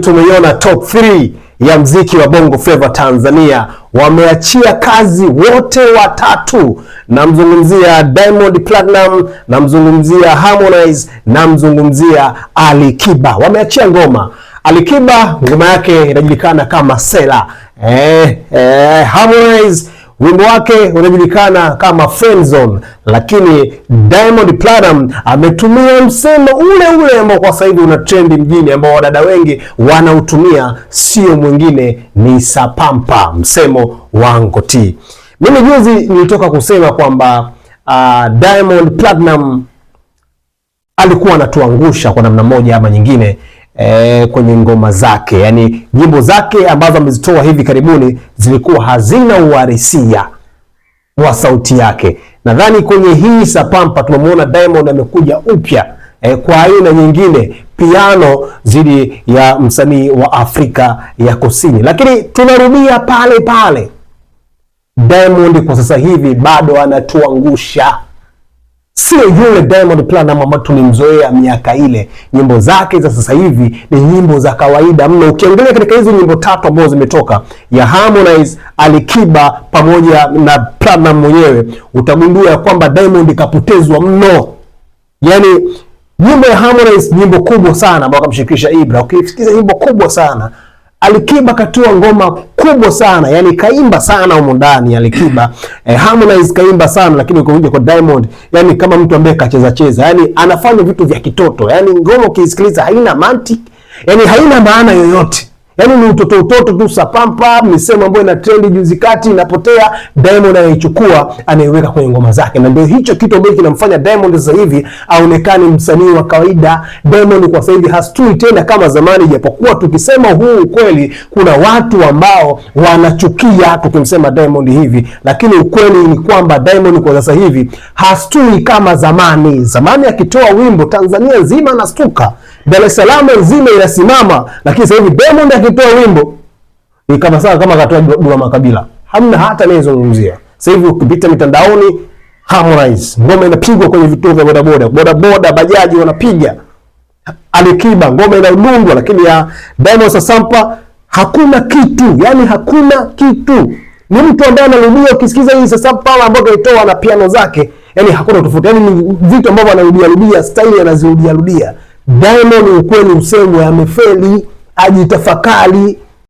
Tumeiona top 3 ya mziki wa Bongo Flava Tanzania, wameachia kazi wote watatu. Namzungumzia Diamond Platnumz, namzungumzia Harmonize, namzungumzia Ali Kiba. Wameachia ngoma. Ali Kiba ngoma yake inajulikana kama Sela. Harmonize wimbo wake unajulikana kama Friendzone, lakini Diamond Platnumz ametumia msemo ule ule ambao kwa sasa hivi una trend mjini, ambao wadada wengi wanautumia, sio mwingine ni Sapampa, msemo wa Ngoti. Mimi juzi nilitoka kusema kwamba Diamond Platnumz alikuwa anatuangusha kwa namna moja ama nyingine kwenye ngoma zake, yaani nyimbo zake ambazo amezitoa hivi karibuni zilikuwa hazina uhalisia wa sauti yake. Nadhani kwenye hii Sapampa tumemuona Diamond amekuja upya kwa aina nyingine, piano zidi ya msanii wa Afrika ya Kusini, lakini tunarudia pale pale, Diamond kwa sasa hivi bado anatuangusha. Sio yule Diamond Platnumz ambaye tulimzoea miaka ile. Nyimbo zake za sasa hivi ni nyimbo za kawaida mno. Ukiangalia katika hizo nyimbo tatu ambazo zimetoka ya Harmonize, Alikiba pamoja na Platnumz mwenyewe, utagundua ya kwamba Diamond kapotezwa mno. Yaani nyimbo ya Harmonize nyimbo kubwa sana ambayo akamshirikisha Ibra, ukisikiza nyimbo kubwa sana. Alikiba katoa ngoma kubwa sana, yani kaimba sana humo ndani Alikiba. Harmonize kaimba sana, lakini ukikuja kwa Diamond, yani kama mtu ambaye kacheza cheza, yani anafanya vitu vya kitoto, yani ngoma ukiisikiliza haina mantiki, yani haina maana yoyote. Yaani ni utoto utoto tu, sapampa, misemo ambayo ina trend juzi kati inapotea, Diamond anaichukua anaiweka kwenye ngoma zake, na ndio hicho kitu ambacho kinamfanya Diamond sasa hivi aonekane msanii wa kawaida. Diamond kwa sasa hivi hastui tena kama zamani, japokuwa tukisema huu ukweli, kuna watu ambao wanachukia tukimsema Diamond hivi, lakini ukweli ni kwamba Diamond kwa sasa hivi hastui kama zamani. Zamani akitoa wimbo Tanzania nzima anastuka, Dar es Salaam nzima inasimama, lakini sasa hivi Diamond akitoa wimbo ni kama sawa kama akatoa Dula Makabila, hamna hata anayezungumzia. Sasa hivi ukipita mitandaoni, Harmonize ngoma inapigwa kwenye vituo vya bodaboda, bodaboda, bajaji wanapiga. Alikiba ngoma inadundwa, lakini ya Diamond Sasampa hakuna kitu, yani hakuna kitu. Ni mtu ambaye anarudia, ukisikiza hii Sasampa ambayo kaitoa na piano zake, yani hakuna tofauti, yani ni vitu ambavyo anarudia rudia, style anazirudia rudia. Diamond ukweli usemwe, amefeli, ajitafakari.